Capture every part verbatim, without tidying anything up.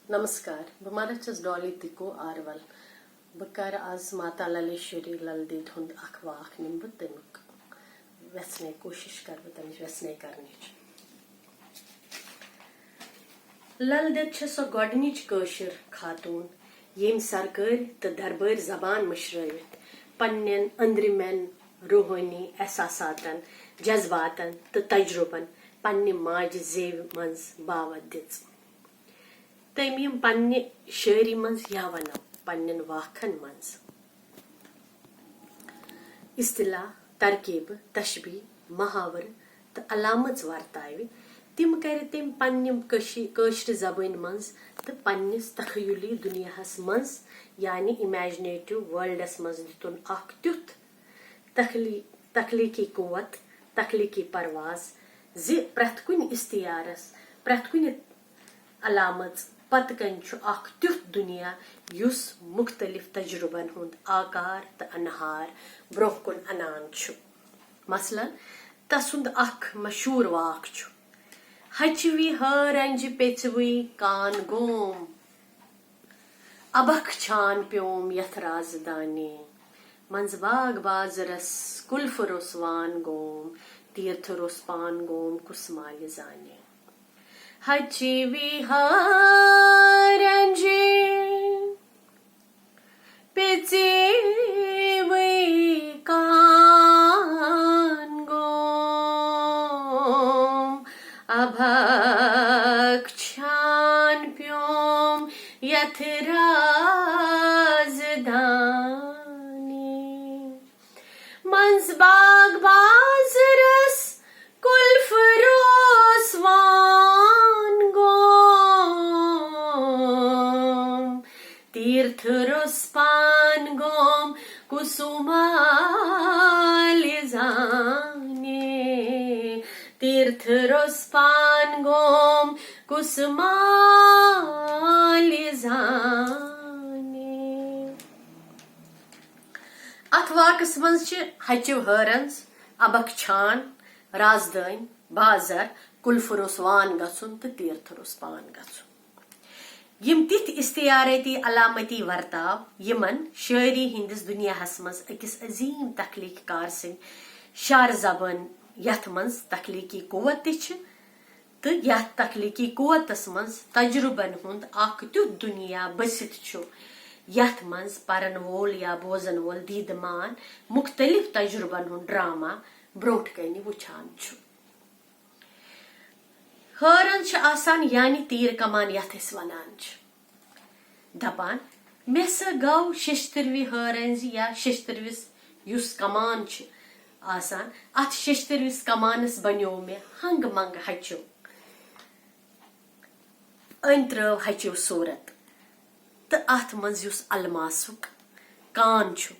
نمسکار، بہٕ مارا چھَس ڈالی تِکو آروَل۔ بہٕ کَرٕ آز ماتا للیشوری لل دٮ۪دِ ہُنٛد اکھ واکھ نِمہٕ بہٕ، تَمیُک وٮ۪ژھنے کوٗشِش کَرٕ بہٕ تَمِچ وٮ۪ژھنے کَرنٕچ۔ لل دٮ۪د چھےٚ سۄ گۄڈٕنِچ کٲشِر خاتوٗن، ییٚمۍ سرکٲرۍ تہٕ دربٲرۍ زبان مٔشرٲوِتھ پننٮ۪ن أنٛدرِمٮ۪ن روحٲنی احساساتن، جذباتن تہٕ تجربن پننہِ ماجہِ زیوِ منٛز باوتھ دِژ۔ تٔمۍ یِم پننہِ شٲعری منٛز یا ونو پننٮ۪ن واکھن منٛز اصطلاح، ترکیبہٕ، تشبیہ، محاورٕ تہٕ علامژ ورتاوِ، تِم کرِ تٔمۍ پننہِ کٔشی-، کٲشرِ زبٲنۍ منٛز تہٕ پننِس تخیلی دُنیاہس منٛز، یعنی امیجنیٹو ورلڈس منٛز دِتُن اکھ تیُتھ تخلی-، تخلیقی قوت، تخلیقی پرواز زِ پرٛٮ۪تھ کُنہِ استعارس، پرٛٮ۪تھ کُنہِ علامژ پتہٕ کنہِ چھُ اکھ تیُتھ دُنیا یُس مُختٔلِف تجرُبن ہُنٛد آکار تہٕ انہار برٛونٛہہ کُن انان چھُ۔ مثلاً، تسُنٛد اکھ مشہوٗر واکھ چھُ، "ہچوِ ہٲرنجہِ پیژوٕے کان گوم، ابکھ چھان پیوم یتھ رازدانہِ۔ منٛز باغ بازرس کُلفہٕ روٚس وان گوم، تیٖرتھٕ روٚس پان گوم کُس مالہِ زانہِ۔ ہچوِ ہٲرنجہِ پیژوٕے کان گوم، ابکھ چھان پیوم یتھ رازدانہِ۔ منٛز باغ بازرس کُلفہٕ روٚس وان گوم، تیٖرتھٕ روٚس پان گوم کُس مالہِ زانہِ۔ تیٖرتھٕ روٚس پان گوم کُس مالہِ زانہِ۔" اتھ واکس منٛز چھِ ہچِو ہٲرنز، ابکھ چھان، رازدٲنۍ، بازر، کُلفہٕ روٚس وان گژھُن تہٕ تیٖرتھٕ روٚس پان گژھُن۔ یِم تِتھۍ استعارٲتی علامتی ورتاو، یِمن شٲعری ہٕنٛدِس دُنیاہس منٛز أکِس عظیٖم تخلیٖق کار سٕنٛدِ شعر زبٲنۍ، یتھ منٛز تخلیٖقی قوت تہِ چھِ، تہٕ یتھ تخلیٖقی قوتس منٛز تجرُبن ہُنٛد اکھ تیُتھ دُنیا بٔسِتھ چھُ، یتھ منٛز پرن وول یا بوزن وول دیٖدٕ مان مُختٔلِف تجرُبن ہُنٛد ڈرامہ برٛونٛٹھ کنہِ وُچھان چھُ۔ ہٲرنز چھِ آسان، یعنی تیٖر کمان یتھ أسۍ ونان چھِ، دپان، "مےٚ سا گوٚو شیشتٕروِ ہٲرنزِ یا شیشتٕروِس یُس کمان چھِ آسان، اتھ شیشتٕروِس کمانس بنیوو مےٚ ہنٛگہٕ منٛگہٕ ہچِو، أمۍ ترٲو ہچِو صوٗرت، تہٕ اتھ منٛز یُس الماسُک کان چھُ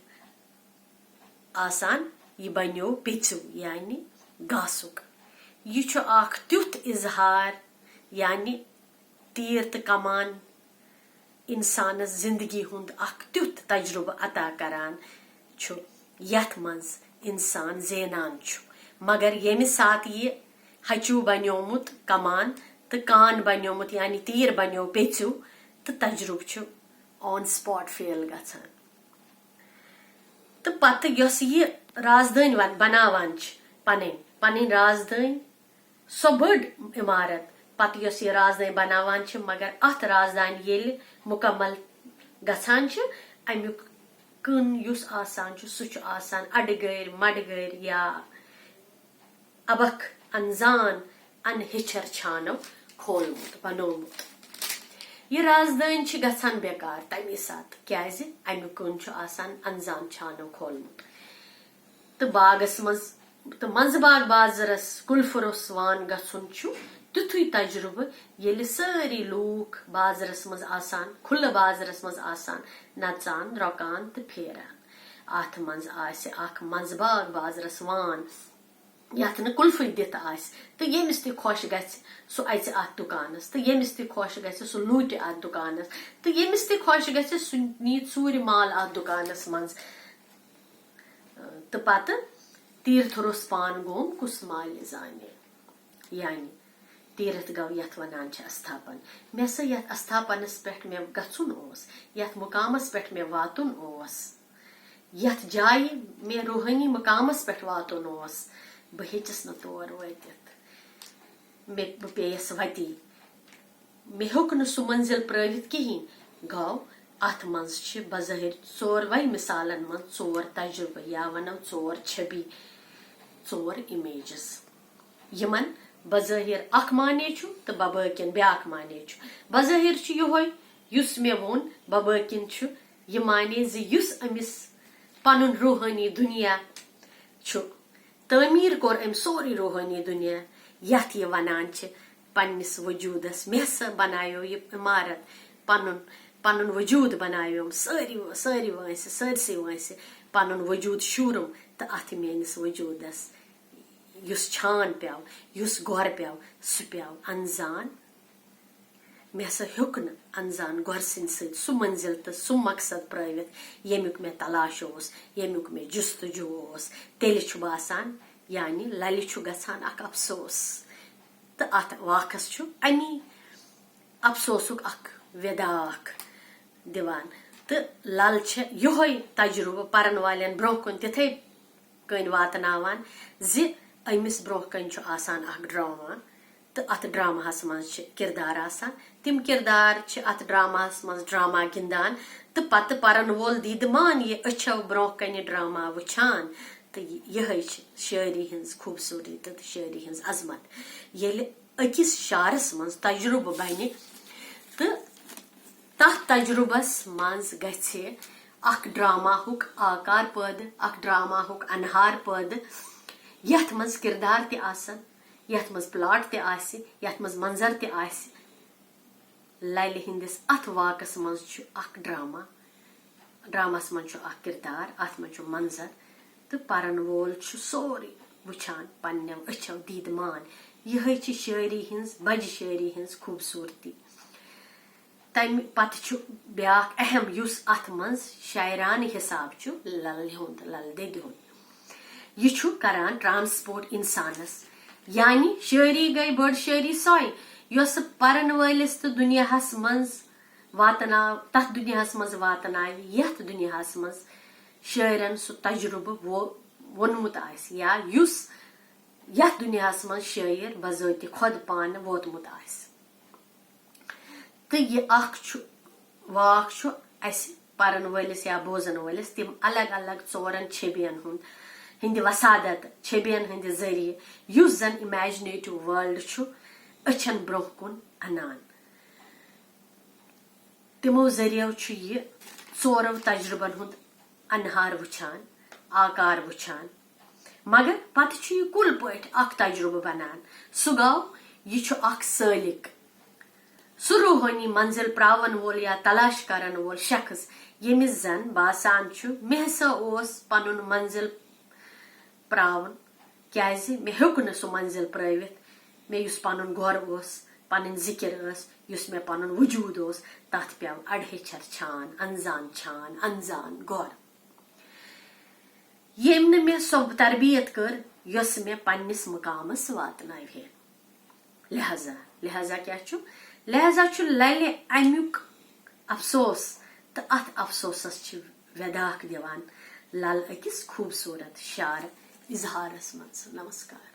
آسان، یہِ بنیوو پیٚژِو، یعنی گاسُک۔ یہِ چھُ اکھ تیُتھ اظہار، یعنی تیٖر تہٕ کمان انسانس زندگی ہُنٛد اکھ تیُتھ تجربہٕ عطا کران چھُ، یتھ منٛز انسان زینان چھُ۔ مگر ییٚمہِ ساتہٕ یہِ ہچِو بنیومُت کمان تہٕ کان بنیومُت، یعنی تیٖر بنیو پیٚژِو، تہٕ تجربہٕ چھُ on spot fail گژھان۔ تہٕ پتہٕ یۄس یہِ رازدٲنۍ ون-، بناوان چھِ، پنٕنۍ، پنٕنۍ رازدٲنۍ، سۄ بٔڑ عمارت، پتہٕ یۄس یہِ رازدٲنۍ بناوان چھِ، مگر اتھ رازدانہِ ییٚلہِ مکمل گژھان چھِ، امیُک کٕن یُس آسان چھُ، سُہ چھُ آسان اڈٕگٔرۍ، مڈٕگٔرۍ یا ابکھ انزان ان ہیچھر چھانو کھولمُت، بنوومُت۔ یہِ رازدٲنۍ چھِ گژھان بیکار تمی ساتہٕ، کیازِ امیُک کٕن چھُ آسان انزان چھانو کھولمُت۔ تہٕ باغس منٛز تہٕ منٛزٕ باغ بازرس کُلفہٕ روٚس وان گژھُن چھُ تیُتھُے تجربہٕ، ییٚلہِ سٲری لوٗکھ بازرس منٛز آسان، کھُلہٕ بازرس منٛز آسان، نژان، رۄکان تہٕ پھیران۔ اتھ منٛز آسہِ اکھ منٛزٕ باغ بازرس وان، یتھ نہٕ کُلفٕے دِتھ آسہِ، تہٕ ییٚمِس تہِ خۄش گژھِ، سُہ اژِ اتھ دُکانس، تہٕ ییٚمِس تہِ خۄش گژھِ، سُہ لوٗٹہِ اتھ دُکانس، تہٕ ییٚمِس تہِ خۄش گژھِ، سُہ نِیہِ ژوٗرِ مال اتھ دُکانس منٛز۔ تہٕ پتہٕ تیٖرتھٕ روٚس پان گوم کُس مالہِ زانہِ۔ یعنی تیٖرتھ گوٚو یَتھ وَنان چھِ استھاپن۔ مےٚ سا یَتھ استھاپنس پٮ۪ٹھ مےٚ گژھُن اوس، یَتھ مُقامس پٮ۪ٹھ مےٚ واتُن اوس، یَتھ جایہِ مےٚ روحٲنی مُقامس پٮ۪ٹھ واتُن اوس، بہٕ ہیٚچِس نہٕ تور وٲتِتھ۔ مےٚ، بہٕ پیٚیَس وَتی۔ مےٚ ہیوٚک نہٕ سُہ مٔنزِل پرٛٲوِتھ کِہیٖنۍ۔ گوٚو، اَتھ منٛز چھِ بظٲہِر ژوروَے مِثالَن منٛز ژور تجرُبہٕ، یا وَنو ژور چھبی، ژور امیجز، یِمَن بظٲہِر اَکھ معنی چھُ تہٕ ببٲکِن بیٛاکھ معنی چھُ۔ بظٲہِر چھُ یِہوٚے، یُس مےٚ ووٚن، ببٲکِن چھُ یہِ معنی زِ یُس أمِس پَنُن روحٲنی دُنیا چھُ، تعمیٖر کوٚر أمۍ سورُے روحٲنی دُنیا، یَتھ یہِ وَنان چھِ پنٛنِس وجوٗدَس۔ مےٚ ہسا بَنایو یہِ عمارت، پَنُن، پَنُن وجوٗد بَنایوم، سٲری، سٲری وٲنٛسہِ، سٲرسٕے وٲنٛسہِ پَنُن وجوٗد شوٗرُم، تہٕ اَتھ میٛٲنِس وجوٗدَس یُس چھان پیوٚو، یُس گۄر پیوٚو، سُہ پیوٚو اَنزان۔ مےٚ ہسا ہیوٚک نہٕ اَنزان گۄر سٕنٛدِ سۭتۍ سُہ مٔنزِل تہٕ سُہ مقصد پرٛٲوِتھ، ییٚمیُک مےٚ تلاش اوس، ییٚمیُک مےٚ جستجو اوس۔ تیٚلہِ چھُ باسان، یعنی لَلہِ چھُ گژھان اَکھ افسوس۔ تہٕ اَتھ واکَس چھُ اَمی افسوسُک اَکھ وِدا اَکھ دِوان۔ تہٕ لَل چھےٚ یِہوٚے تجرُبہٕ پَرَن والٮ۪ن برٛونٛہہ کُن تِتھَے کٔنۍ واتناوان زِ أمِس برٛونٛہہ کَنہِ چھُ آسان اَکھ ڈرٛاما، تہٕ اَتھ ڈرٛاماہَس منٛز چھِ کِردار آسان۔ تِم کِردار چھِ اَتھ ڈرٛاماہَس منٛز ڈرٛاما گِنٛدان، تہٕ پَتہٕ پَرَن وول دیٖدمان یہِ أچھو برٛونٛہہ کَنہِ ڈرٛاما وٕچھان، تہٕ یہِ، یِہوٚے چھِ شٲعری ہِنٛز خوٗبصوٗرتی تہٕ شٲعری ہِنٛز عظمت۔ ییٚلہِ أکِس شعرَس منٛز تجرُبہٕ بَنہِ، تہٕ تَتھ تجرُبَس منٛز گژھِ اَکھ ڈرٛاماہُک آکار پٲدٕ، اَکھ ڈرٛاماہُک اَنہار پٲدٕ، یَتھ منٛز کِردار تہِ آسَن، یَتھ منٛز پلاٹ تہِ آسہِ، یَتھ منٛز منظر تہِ آسہِ۔ لَلہِ ہِنٛدِس اَتھ واکَس منٛز چھُ اَکھ ڈرٛاما، ڈرٛاماہَس منٛز چھُ اَکھ کِردار، اَتھ منٛز چھُ منظر، تہٕ پَرَن وول چھُ سورُے وٕچھان پنٛنٮ۪و أچھو دیٖدمان۔ یِہوٚے چھِ شٲعری ہِنٛز، بَجہِ شٲعری ہِنٛز خوٗبصوٗرتی۔ تَمہِ پَتہٕ چھُ بیٛاکھ اہم، یُس اَتھ منٛز شاعرانہٕ حِساب چھُ لَلہِ ہُنٛد، لَل دٮ۪دِ ہُنٛد۔ یہِ چھُ کران ٹرانسپورٹ اِنسانَس، یعنی شٲعری گٔے بٔڑ شٲعری سۄے، یۄسہٕ پَرَن وٲلِس تہٕ دُنیاہَس منٛز واتناو، تَتھ دُنیاہَس منٛز واتناوِ، یَتھ دُنیاہَس منٛز شٲعرَن سُہ تجرُبہٕ وو-، ووٚنمُت آسہِ، یا یُس، یَتھ دُنیاہَس منٛز شٲعر بذٲتِ خۄد پانہٕ ووتمُت آسہِ۔ تہٕ یہِ اَکھ چھُ، واکھ چھُ اَسہِ پَرَن وٲلِس یا بوزَن وٲلِس تِم الگ الگ ژورَن چھبیَن ہُنٛد، ہِنٛدِ وسادت، چھبیَن ہٕنٛدِ ذٔریعہٕ، یُس زَن اِمیجنیٹِو ورلڈ چھُ أچھَن برٛونٛہہ کُن اَنان۔ تِمو ذٔریعو چھُ یہِ ژورو تجرُبَن ہُنٛد اَنہار وٕچھان، آکار وٕچھان، مگر پتہٕ چھُ یہِ کُل پٲٹھۍ اَکھ تجرُبہٕ بَنان۔ سُہ گوٚو، یہِ چھُ اَکھ سٲلِک، سُہ روحٲنی منزِل پراون وول یا تلاش کرن وول شخص، ییٚمِس زن باسان چھُ، مےٚ ہسا اوس پنُن منزِل پراوُن، کیازِ مےٚ ہیوٚک نہٕ سُہ منزِل پرٲوِتھ۔ مےٚ یُس پنُن گۄر اوس، پنٕنۍ ذِکِر ٲس، یُس مےٚ پنُن وجوٗد اوس، تتھ پیوٚو اڈہیچھر چھان، انزان چھان، انزان گۄر۔ ییٚمۍ نہٕ مےٚ سۄ تربیت کٔر، یۄس مےٚ پننِس مقامس واتناوِ ہے۔ لہذا، لہذا کیٛاہ چھُ؟ لہذا چھُ للہِ امیُک افسوس، تہٕ اتھ افسوسس چھِ ویداکھ دِوان لل أکِس خوٗبصوٗرت شعر اظہارس منٛز۔ نمسکار۔